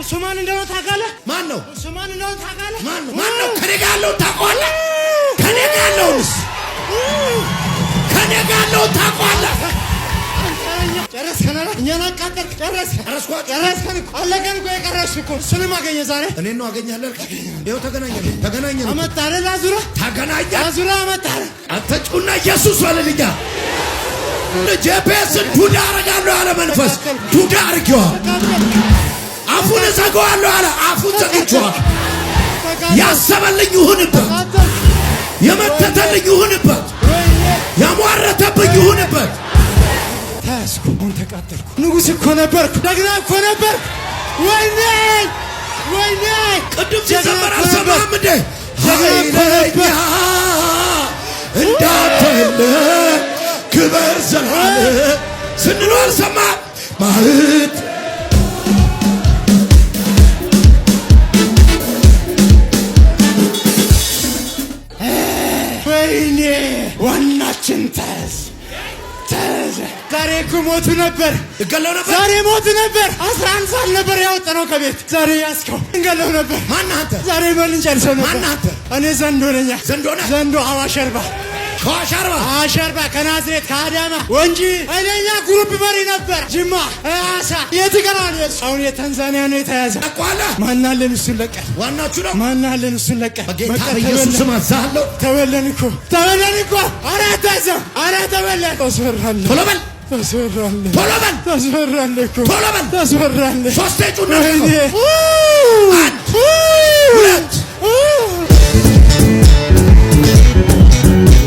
እሱ ማን እንደሆነ ታውቃለህ? ማን ነው? እሱ ማን እንደሆነ ታውቃለህ? ማን ነው? ማን ነው? ከኔ ጋር ያለውን ታውቀዋለህ? ከኔ ጋር ያለውንስ ከኔ ጋር ያለውን ታውቀዋለህ? ጨረስከን አይደል? እኛን አቃጠልክ። ጨረስከን፣ ጨረስኳቸው። ጨረስከን እኮ አለቀን እኮ። የቀረሽ እኮ እሱንም አገኘ ዛሬ። እኔን ነው አገኛለህ? ይኸው ተገናኘን፣ ተገናኘን፣ አመጣህ አይደል? አዙረህ ተገናኘን። አዙረህ አመጣህ። አንተ ጩና ኢየሱስ በልልኛ። ጄፒኤስን ዱዳ አረጋለሁ ያለ መንፈስ ዱዳ አርጌዋል። ተቃጠልክ፣ አፉን እዘጋዋለሁ አለ። አፉን ዘግቼዋል። ተቃጠልክ፣ ያሰበልኝ ይሁንበት፣ ተቃጠልክ። የመተተልኝ ይሁንበት፣ ወይኔ ያሟረተብኝ ይሁንበት። ተያዝኩ። አሁን ተቃጠልኩ። ንጉሥ እኮ ነበርኩ፣ ደግና እኮ ነበርኩ። ወይኔ ወይኔ! ቅድም ጀግና ሲዘመር እኮ አልሰማህም እንዴ? ጀግና እኮ ኃይለኛ እንዳትል ክብር ዘላለም ስንለው አልሰማህም? ማህት ወይኔ ዋናችን ተያዘ፣ ተያዘ። ዛሬ እኮ ሞቱ ነበር። እገለው ነበር። ዛሬ ሞቱ ነበር። 11 ሰዓት ነበር ያወጣነው ከቤት። ዛሬ ያዝከው እንገለው ነበር። ማነህ አንተ? ዛሬ በልን ጨርሰው ነበር። ማነህ አንተ? እኔ ዘንዶ ነኝ። ዘንዶ ነህ? ዘንዶ አዋሽ አርባ፣ ከዋሽ አርባ፣ አዋሽ አርባ፣ ከናዝሬት፣ ከአዳማ ወንጂ ኃይለኛ group መሪ ነበር። ጅማ አሳ የት ይቀራል? የሱ አሁን የታንዛኒያ ነው የተያዘ። ታውቀዋለህ? ማናለን እሱን ለቀን፣ ዋናችሁ ነው። ማናለን እሱን ለቀን። በጌታ በቃ በኢየሱስ ተበላን። ስም አዝሃለሁ። ተበለን እኮ፣ ተበለን እኮ። ኧረ አታዘም። ኧረ ተበለን። ተስፈራለህ፣ ቶሎ በል፣ ተስፈራለህ፣ ቶሎ በል፣ ተስፈራለህ እኮ፣ ቶሎ በል። ተስፈራለህ። ሶስቴ ጩና ወይኔ! አንድ፣ ሁለት።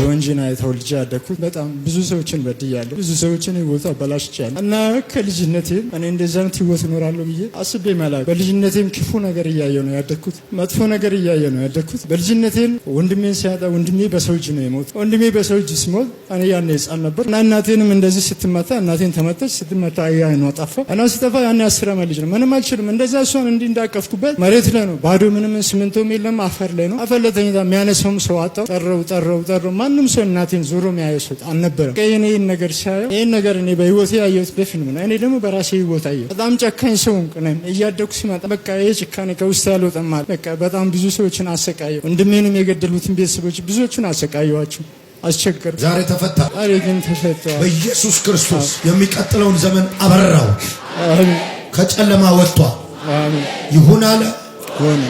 ወንጂና ተወልጄ ያደግኩት በጣም ብዙ ሰዎችን በድያለሁ። ብዙ ሰዎችን ህይወት አበላሽቻለሁ እና ከልጅነቴም እኔ እንደዚህ አይነት ህይወት እኖራለሁ ብዬ አስቤ መላክ። በልጅነቴም ክፉ ነገር እያየሁ ነው ያደግኩት። መጥፎ ነገር እያየሁ ነው ያደግኩት። በልጅነቴም ወንድሜን ሲያጣ፣ ወንድሜ በሰው እጅ ነው የሞት። ወንድሜ በሰው እጅ ሲሞት እኔ ያኔ ህፃን ነበር እና እናቴንም እንደዚህ ስትመታ፣ እናቴን ተመታች። ስትመታ አይኗ ጠፋ እና ስጠፋ ያኔ 10 ዓመት ልጅ ነው። ምንም አልችልም። እንደዛ እሷን እንዲህ እንዳቀፍኩበት መሬት ላይ ነው ባዶ፣ ምንም ሲሚንቶም የለም፣ አፈር ላይ ነው። አፈር ላይ ተኝታ የሚያነሳውም ሰው አጣው። ጠረው ጠረው ጠረው፣ ማንም ሰው እናቴን ዞሮ የሚያየው ሰው አልነበረም። በቃ እኔ ይህን ነገር ሳየው፣ ይህን ነገር እኔ በህይወቴ ያየሁት በፊልም ነው። እኔ ደግሞ በራሴ ህይወት አየሁ። በጣም ጨካኝ ሰው ነኝ። እያደኩ ሲመጣ በቃ ይህ ጭካኔ ከውስጥ ያልወጣም አለ። በቃ በጣም ብዙ ሰዎችን አሰቃየሁ። ወንድሜንም የገደሉትን ቤተሰቦች ብዙዎችን አሰቃየኋቸው፣ አስቸገር ዛሬ ተፈታ። ዛሬ ግን ተፈተዋል። በኢየሱስ ክርስቶስ የሚቀጥለውን ዘመን አበራው። አሜን። ከጨለማ ወጥቷል። አሜን። ይሁን አለ። ሆነ።